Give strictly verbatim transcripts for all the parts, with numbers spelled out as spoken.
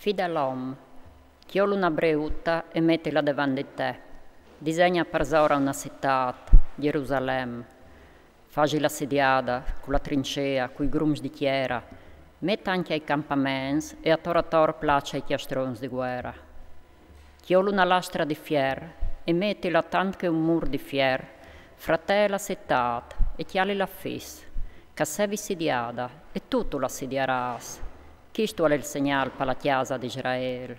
Fi da l'om, tiol una breuta e metila devant di te. Disegna parsora una citât, Gjerusalem. Fasila sidiada, cu la trincea, cui grums di tiera. Met ancje i campaments e ator ator place i cjastrons di vuera. Tiol una lastra di fier e metila tant che un mûr di fier fra te e la citât, e cjalila fis, ch'a sevi sidiada, e tu tu la sidiarâs. Chistu al è il segnâl pa la cjasa di Israel.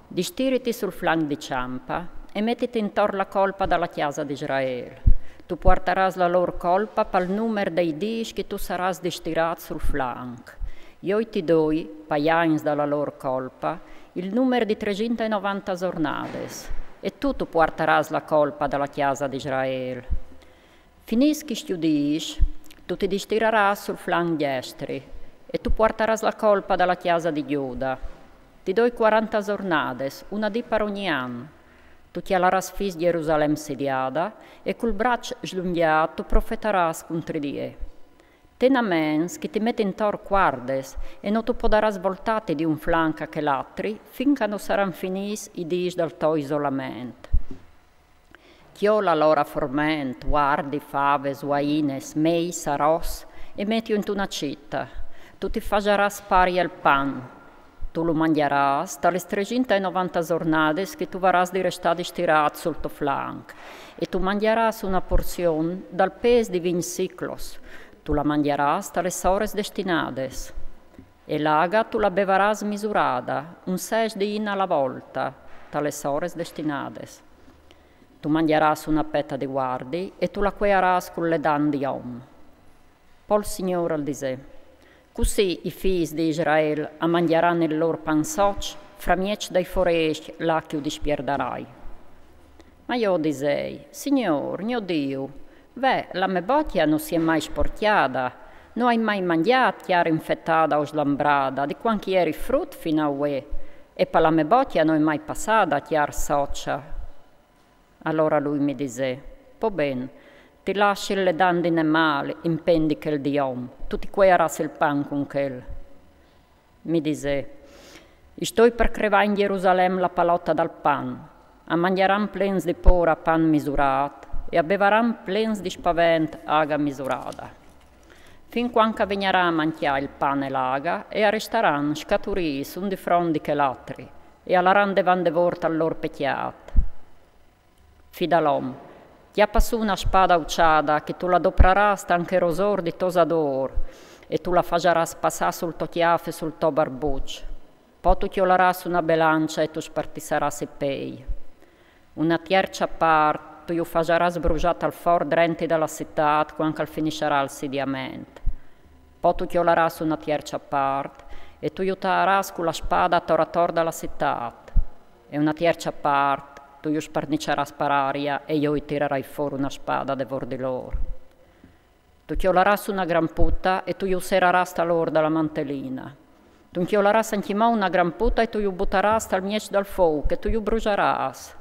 Distiriti sul flanc di çampa e metiti intor la colpa da la cjasa di Israel. Tu puartarâs la lôr colpa pal numer dai dîs che tu sarâs distirât sul flanc. Jo ti doi, pai agns da la lôr colpa, il numer di tresinte e novante zornadis, e tu tu puartarâs la colpa da la cjasa di Israel. Finîts chescj dîs, tu ti distirarâs sul flanc gjestri, e tu puartarâs la colpa da la cjasa di Gjuda. Ti doi cuarante zornadis, una dì par ogni an. Tu cjalarâs fis Gjerusalem sidiada, e cul braç slungjât tu profetarâs cuntri di jê. Ten a ments che ti met intor cuardis, e no tu podarâs voltâti di un flanc a chel altri, fin ch'a no saran finîts i dîs dal to isolament. Tiol alora forment, vuardi, favis, uaines, meis, aros, e metiju intuna cita. Tu ti fasarâs spari il pan. Tu lu mangjarâs ta lis tresinte e novante zornadis che tu varâs di restâ distirât sul to flanc, e tu mangjarâs una porzion dal pês di vincj siclos. Tu la mangjarâs ta lis oris destinadis. E l'aga tu la bevarâs misurada, un sês di ina a la volta, ta lis oris destinadis. Tu mangjarâs una peta di vuardi e tu la cuearâs cul ledant di om. Po il Signôr al disè: Cussì i fîs di Israel a mangjaran il lôr pan soç, framieç dai forescj là ch'ju dispiardarai. Ma jo disei: Signôr, gno Diu, ve, la me bocja no si è mai sporcjada, no ai mai mangjât cjar infetada o slambrada, di cuant ch'i eri frut fin a vuê, e pa la me bocja no è mai passada cjar soça. Alora lui mi disè: Po ben, ti lassi il ledant di nemâl, impendi chel di om, tu ti cuearâs il pan cun chel. Mi disè: I stoi par crevâ in Gjerusalem la palota dal pan. A mangjaran plens di pôra pan misurât, e a bevaran plens di spavent aga misurada. Fin cuant ch'a vignarà a mancjâ il pan e l'aga, e a restaran scaturîts un di front di chel altri, e a laran devant de vôr tal lôr pecjât. Fi da l'om, cjapa sù una spada uçada, che tu la doprarâs tant che rosôr di tosadôr, e tu la fasarâs passâ sul to cjâf e sul to barbuç. Po tu cjolarâs una belança e tu spartissarâs i pei. Una tierça part tu ju fasarâs brusâ tal for drenti da la citât cuant ch'al finisarà il sidiament. Po tu cjolarâs una tierça part e tu ju taarâs cu la spada ator ator da la citât. E una tierça part tu ju sparniçarâs par aria e jo i tirarai fôr una spada de vôr di lôr. Tu cjolarâs una gran puta e tu ju serarâs tal ôr da la mantelina. Tu cjolarâs ancjemò una gran puta e tu ju butarâs tal mieç dal fouc e tu ju brusarâs.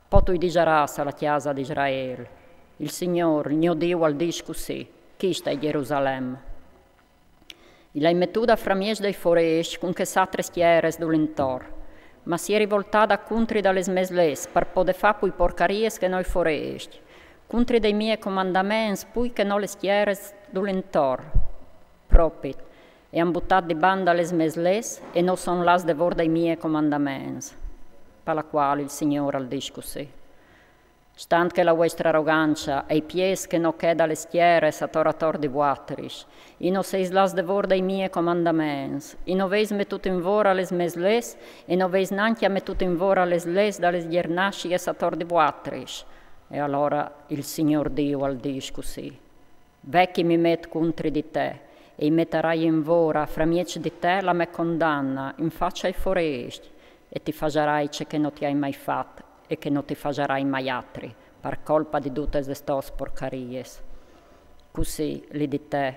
Po tu i disarâs a la cjasa di Israel: Il Signôr, gno Diu, al dîs cussì: chista è Gjerusalem. I l'ai metuda framieç dai forescj cun chês atris tieris dulintor, ma si è rivoltada cuntri da lis mês lês par podê fâ plui porcariis che no i forescj, cuntri dai miei comandaments plui che no lis tieris dulintor. Propit, e àn butât di banda lis mês lês e no son lâts de vôr dai miei comandaments. Pa la cuâl il Signôr al dîs cussì: Stant che la vuestra arogança e i piês che no chê da lis tieris ator ator di vuatris, i no seis lâts de vôr dai miei comandaments, i no veis metût in vôr a lis mês lês, e no veis nancje metût in vôr a lis lês da lis gjernassiis ator di vuatris. E alora il Signôr Diu al dîs cussì: Ve ch'i mi met cuntri di te, e i metarai in vôr framieç di te la me condanna in faça ai forescj, e ti fasarai ce che no ti ai mai fat e che no ti fasarai mai atri, par colpa di dutis lis tôs porcariis. Cussì li di te: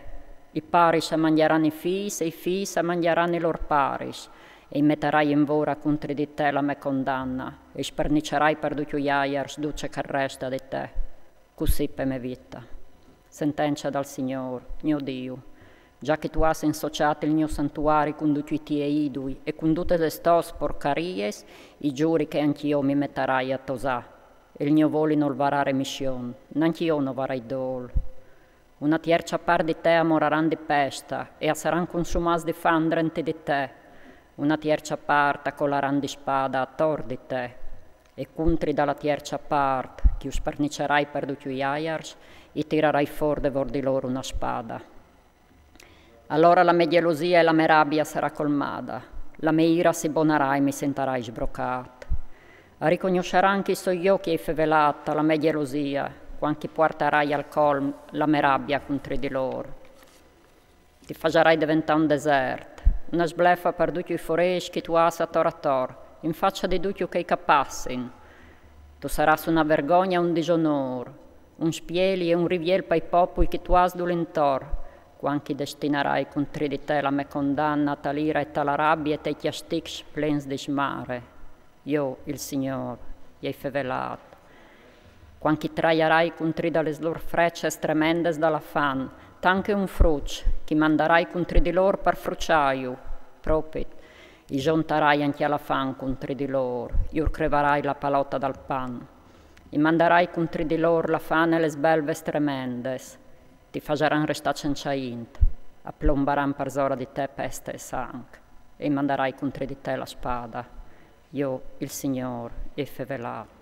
I paris a mangjaran i fîs e i fîs a mangjaran i lôr paris, e i metarai in vôr cuntri di te la me condanna, e i sparniçarai par ducj i aiars dut ce ch'al resta di te. Cussì pe me vita. Sentença dal Signôr, gno Diu. Già che tu âs insociât il gno santuari cun ducj i tiei idui e cun dutis lis tôs porcariis, i zuri che ancje jo mi metarai a tosâ. E il gno voli nol varà remission, nancje jo no varai dôl. Una tierça part di te a moraran di pesta e a saran consumâts di fam drenti di te. Una tierça part a colaran di spada ator di te. E cuntri da la tierça part, che ju sparniçarai par ducj i aiars, i tirarai fûr devôr di lôr una spada. Alora la mê gjelosia e la mê rabia sarà colmada, la mê ira si bonarà e mi sentarai sbrocât. A ricognossaran che i soi jo che i ai fevelât ta la mê gjelosia, cuant che i puartarai al colm la mê rabia cuntri di lôr. Ti fasarai deventâ un desert, una sblefa par ducj i forêts che tu âs ator ator, in faça di ducj chei che a passin. Tu sarâs una vergogna e un disonôr, un spieli e un riviel pai popui che tu âs dulintor, cuant che i destinarai cuntri di te la mê condanna ta la ira e ta la rabia e tai cjastics plens di smare. Jo, il Signôr, i ai fevelât. Cuant che i traiarai cuntri da lis lôr freças tremendas da la fam, tant che un fruç, che i mandarai cuntri di lôr par fruçâju, propit, i zontarai ancje la fam cuntri di lôr, jur crevarai la palota dal pan. I mandarai cuntri di lôr la fam e lis belvis tremendas, ti fasaran restâ cence int, a plombaran parsora di te pesta e sanc, e i mandarai cuntri di te la spada. Jo, il Signôr, i ai fevelât.